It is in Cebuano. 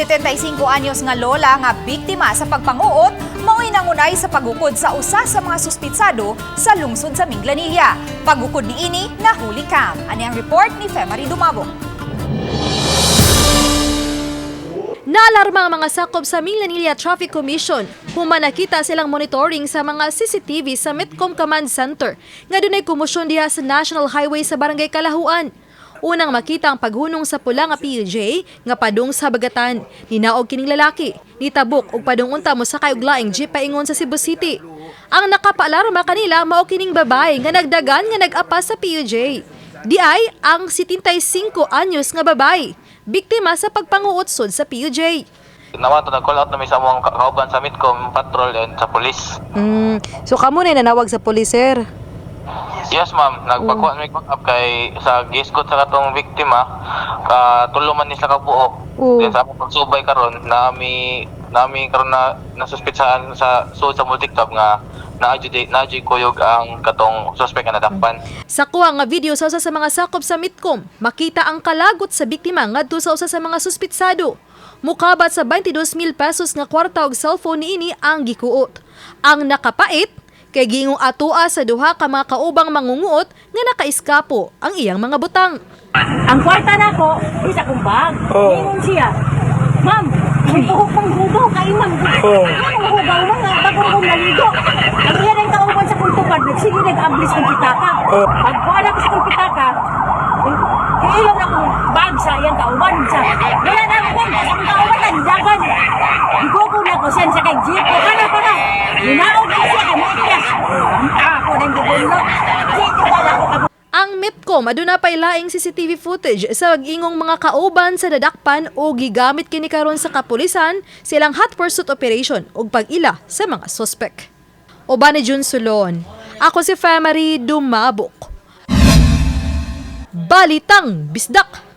75 anyos nga lola nga biktima sa pagpanguot mao'y nangunay sa pagukod sa usa sa mga suspitsado sa lungsod sa Minglanilla. Pagukod niini, nahuli cam. Ani ang report ni Femary Dumabo. Naalarma ang mga sakop sa Minglanilla Traffic Commission human nakita silang monitoring sa mga CCTV sa Metcom Command Center nga dunay komosyon diha sa National Highway sa Barangay Kalahuan. Unang makita ang paghunong sa pula nga PUJ nga padung sa bagatan. Ninaog kining lalaki. Nitabok og padung unta mo sakay og laing jeep paingon sa Cebu City. Ang nakapaalarma kanila mao kining babae nga nagdagan nga nag-apas sa PUJ. Di ay ang 75 anyos nga babae, biktima sa pagpanguot sa PUJ. Naman to, nag-call out na mi sa among kauban sa Mitcom patrol and sa police. So kamo na nanawag sa police, sir? Yes, ma'am, nagpagkuha mi up kay sa gisgot sa katong biktima ka tulo man ni sa kabuok. Then sa among pagsubay karon nami nami karon na nasuspetsahan sa sud sa multicab nga naa jud kuyog ang katong suspect nga nadakpan. Sa kuha nga video sa usa sa mga sakop sa Mitcom, makita ang kalagot sa biktima ngadto sa usa sa mga suspitsado. Mukabat sa 22,000 pesos nga kwarta og cellphone niini ang gikuot. Ang nakapait kay giingong atoa sa duha ka mga kaubang mangunguot nga nakaiskapo ang iyang mga butang. Ang kwarta nako, isa kong bag. Oh. Ingon siya, "Ma'am, may buhok pang hugaw kay ma'am." Oh. "Anong hugaw, ma'am? Nga, bago kong naligo." Ang iya ng kauban sa kong tupad, nagsige nag-ablis ng pitaka. Oh. Pagkuha na ko sa kong pitaka, iilong na akong bag sa iyang kauban. Sa, wala na ako, ma'am. Sa akong kauban, nandagan. Gigugo na ko siya sa kay jeep. Kana, kana. Ninaog ko siya kay Matias. Ako na yung gubunlot. Jeep ko na ako. Ang MIPCOM aduna pay laing CCTV footage sa ingong mga kauban sa dadakpan o gigamit kini karon sa kapulisan silang hot pursuit operation ug pag-ila sa mga suspect. Uban ni Jun Sulon. Ako si Femary Dumabok. Balitang Bisdak.